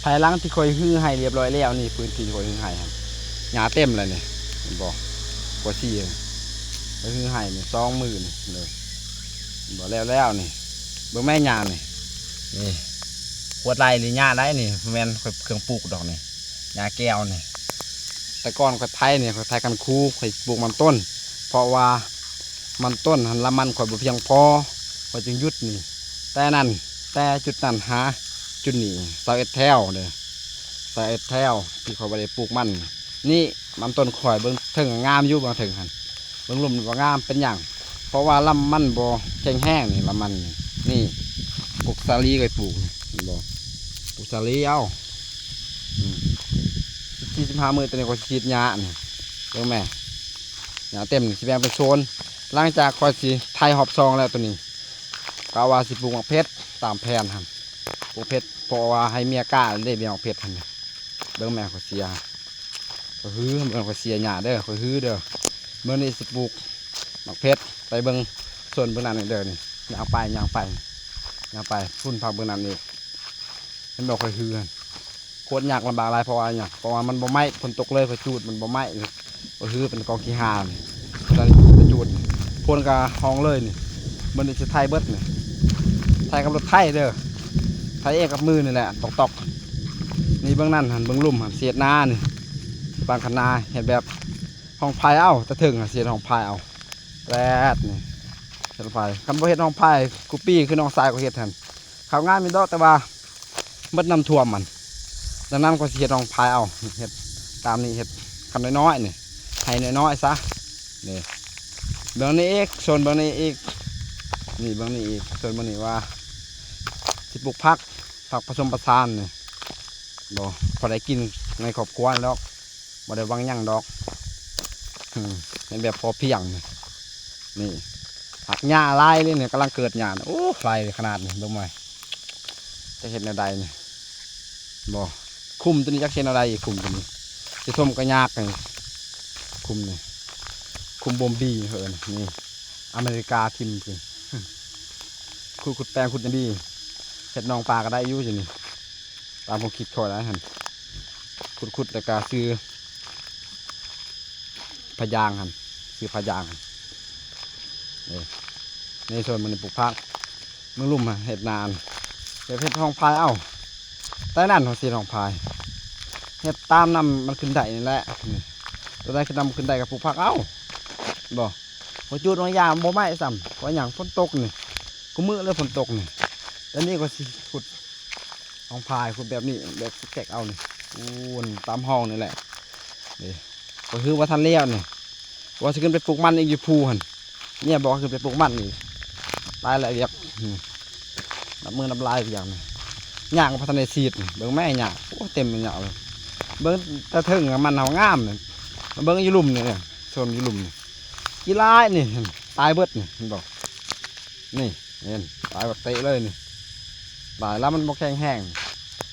ພາຍຫຼັງທີ່ຂ້ອຍຮື້ໄຮ່ລຽບລ້ອຍແລ້ວນີ້ ພື້ນທີ່ທີ່ຂ້ອຍຮື້ໄຮ່ຫັ້ນ ຫຍ້າເຕັມແລ້ວນີ້ ເຫັນບໍ່? ກວ່າສີ່ ຂ້ອຍຮື້ໄຮ່ນີ້ ສອງມື້ນີ້ເດີ ເຫັນບໍ່? ແລ້ວໆນີ້ ເບິ່ງແມ່ຫຍ້ານີ້ ນີ້ ຂວດໄລ່ນີ້ຫຍ້າໄດ໋ນີ້ ບໍ່ແມ່ນຂ້ອຍເຄື່ອງປູກດອກນີ້ ຫຍ້າແກ້ວນີ້. ແຕ່ກ່ອນຂ້ອຍໄຖນີ້ ຂ້ອຍໄຖຄັນຄູ ຂ້ອຍປູກມັນຕົ້ນ ເພາະວ່າມັນຕົ້ນຫັ້ນ ລຳມັນຂ້ອຍບໍ່ພຽງພໍ ຂ້ອຍຈຶ່ງຢຸດນີ້. ແຕ່ນັ້ນ ແຕ່ຈຸດນັ້ນຫາຈຸດນີ້ ຊາວເອັດແຖວເດີ ຊາວເອັດແຖວທີ່ຂ້ອຍບໍ່ໄດ້ປູກມັນ. ນີ້ມັນຕົ້ນຂ້ອຍ ເບິ່ງເທິງງາມຢູ່ ເບິ່ງເທິງຫັ້ນ ເບິ່ງລຸ່ມວ່າງາມ ເປັນຫຍັງ? ເພາະວ່າລຳມັນບໍ່ແຂງແຮງນີ້ ລຳມັນນີ້ ນີ້ ປູກສາລີຂ້ອຍປູກນີ້ ເຫັນບໍ່? ປູກສາລີເອົາ ອືມ ສິບສີ່ ສິບຫ້າມື້ ຕອນນີ້ຂ້ອຍສີດຫຍ້ານີ້ ເບິ່ງແມ່ ຫຍ້າເຕັມ ຊິແບ່ງເປັນໂຊນ. ຫຼັງຈາກຂ້ອຍຊິໄຖຮອບສອງແລ້ວໂຕນີ້ ກະວ່າຊິປູກໝາກເຜັດຕາມແຜນຫັ້ນ ປູກເຜັດ ເພາະວ່າໃຫ້ເມຍກ້າເດ້ ເມຍໝາກເຜັດຫັ້ນ. ເບິ່ງແມ່ ຂ້ອຍເສຍ ຂ້ອຍຮື ເບິ່ງ ຂ້ອຍເສຍຫຍ້າເດີ ຂ້ອຍຮືເດີ. ມື້ນີ້ຊິປູກໝາກເຜັດ ໄປເບິ່ງສວນເບິ່ງນັ້ນເດີນີ້ ຍ່າງໄປ ຍ່າງໄປ ຍ່າງໄປ ພຸ້ນພາເບິ່ງນັ້ນອີກ ເຫັນບໍ່? ຂ້ອຍຮືຫັ້ນ ໂຄດຍາກລຳບາກຫຼາຍ ເພາະວ່າຫຍັງ? ເພາະວ່າມັນບໍ່ໄໝ້ ຝົນຕົກເລີຍ ຂ້ອຍຈູດມັນບໍ່ໄໝ້ ກໍຄືເປັນກອງຂີ້ຫານີ້ ຕອນນີ້ໄປຈູດ ໂພນກະຫ້ອງເລີຍນີ້. ມື້ນີ້ຊິໄຖເບິດນີ້ ໄຖກັບລົດໄຖເດີ ໄຖເອງກັບມືນີ້ແຫຼະ ຕອກໆ. ນີ້ເບິ່ງນັ້ນຫັ້ນ ເບິ່ງລຸ່ມຫັ້ນ ຊິເຮັດນານີ້ ປາງຄັນນາ ເຮັດແບບຮ່ອງພາຍເອົາ ແຕ່ເທິງຫັ້ນຊິເຮັດຮ່ອງພາຍເອົາ ແປດນີ້ ເຮັດຮ່ອງພາຍ. ຄັນບໍ່ເຮັດຮ່ອງພາຍ ກູປີຄືນ້ອງຊາຍຂ້ອຍເຮັດຫັ້ນ ເຂົ້າງາມຢູ່ດອກ ແຕ່ວ່າ ເບິດນ້ຳຖ້ວມມັນ. ດັ່ງນັ້ນຂ້ອຍຊິເຮັດຮ່ອງພາຍເອົາ ເຮັດຕາມນີ້ ເຮັດຄັນນ້ອຍໆນີ້ ໄຮ່ນ້ອຍໆຊະ. ນີ້ ເບິ່ງນີ້ອີກ ໂຊນເບິ່ງນີ້ອີກ ນີ້ເບິ່ງນີ້ອີກ ໂຊນເບິ່ງນີ້ວ່າຊິປູກຜັກ ຜັກປະສົມປະສານນີ້ ບໍ່ ພໍໄດ້ກິນໃນຄອບຄົວດອກ ບໍ່ໄດ້ຫວັງຫຍັງດອກ ອືມ ເຮັດແບບພໍພຽງນີ້. ນີ້ ຜັກຫຍ້າຫຼາຍເລີຍນີ້ ກຳລັງເກີດຫຍ້ານີ້ ໂອ້ ຫຼາຍຂະໜາດນີ້ ເບິ່ງມາ ຈະເຮັດແນວໃດນີ້ ບໍ່ ຄຸມໂຕນີ້ຈັກເຮັດແນວໃດອີກ ຄຸມໂຕນີ້ ຊິຖົມກະຍາກນີ້ ຄຸມນີ້ ຄຸມບົ່ມບີເອີ້ນ ນີ້ ອາເມລິກາຖິ້ມຄື ຂຸດ ຂຸດແປງ ຂຸດຫຍັງດີ ເຮັດໜອງປາກະໄດ້ຢູ່ ຢູ່ນີ້ ຕາມຄວາມຄິດຂ້ອຍນະຫັ້ນ ຂຸດໆ ແລ້ວກະຊື້ ພະຢາງຫັ້ນ ຊື້ພະຢາງຫັ້ນ ເອີ ໃນສວນມັນປູກຜັກ ເບິ່ງລຸ່ມຫັ້ນ ເຮັດນາ ແບບເຮັດຮ່ອງພາຍເອົາ ແຕ່ນັ້ນເຮົາຊິເຮັດຮ່ອງພາຍ ເຮັດຕາມນ້ຳມັນຂຶ້ນໄດ້ນີ້ແຫຼະ ນີ້ ຕົວໃດຂຶ້ນນ້ຳຂຶ້ນໄດ້ກະປູກຜັກເອົາ ບໍ່ ຂ້ອຍຈູດມາຢ່າງບໍ່ໄໝ້ຊ້ຳ ເພາະຫຍັງ? ຝົນຕົກນີ້ ຄູ່ມື້ເລີຍຝົນຕົກນີ້ ແຕ່ນີ້ຂ້ອຍຊິຂຸດຮ່ອງພາຍ ຂຸດແບບນີ້ ແບບແກກເອົານີ້ ປູນຕາມຮ່ອງນີ້ແຫຼະ ນີ້ ຂ້ອຍຮືບໍ່ທັນແລ້ວນີ້ ວ່າຊິຂຶ້ນໄປປູກມັນອີກຢູ່ພູຫັ້ນ ເມຍບອກໃຫ້ຂຶ້ນໄປປູກມັນອີກ ຫຼາຍແຫຼະວຽກ ອືມ ນັບມື້ນັບຫຼາຍວຽກນີ້ ຫຍ້າກະບໍ່ທັນໄດ້ສີດ ເບິ່ງແມ່ຫຍ້າ ໂອ້ ເຕັມຫຍ້າເລີຍ ເບິ່ງແຕ່ເທິງມັນເຮົາງາມນີ້ ມາເບິ່ງຢູ່ລຸ່ມນີ້ ໂຊນຢູ່ລຸ່ມນີ້ ຂີ້ຫຼາຍນີ້ ຕາຍເບິດນີ້ ເຫັນບໍ່? ນີ້ ເຫັນ ຕາຍບັກເຕະເລີຍນີ້ ຕາຍແລ້ວ ມັນບໍ່ແຂງແຮງ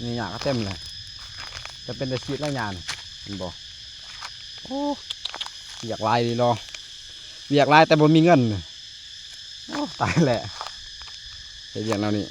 ນີ້ຫຍ້າກະເຕັມເລີຍ ຈະເປັນແຕ່ສີດແລ້ວຫຍ້ານີ້ ເຫັນບໍ່? ໂອ້ ວຽກຫຼາຍດີເນາະ ວຽກຫຼາຍແຕ່ບໍ່ມີເງິນນີ້ ໂອ້ ຕາຍແຫຼະ ເຮັດວຽກແນວນີ້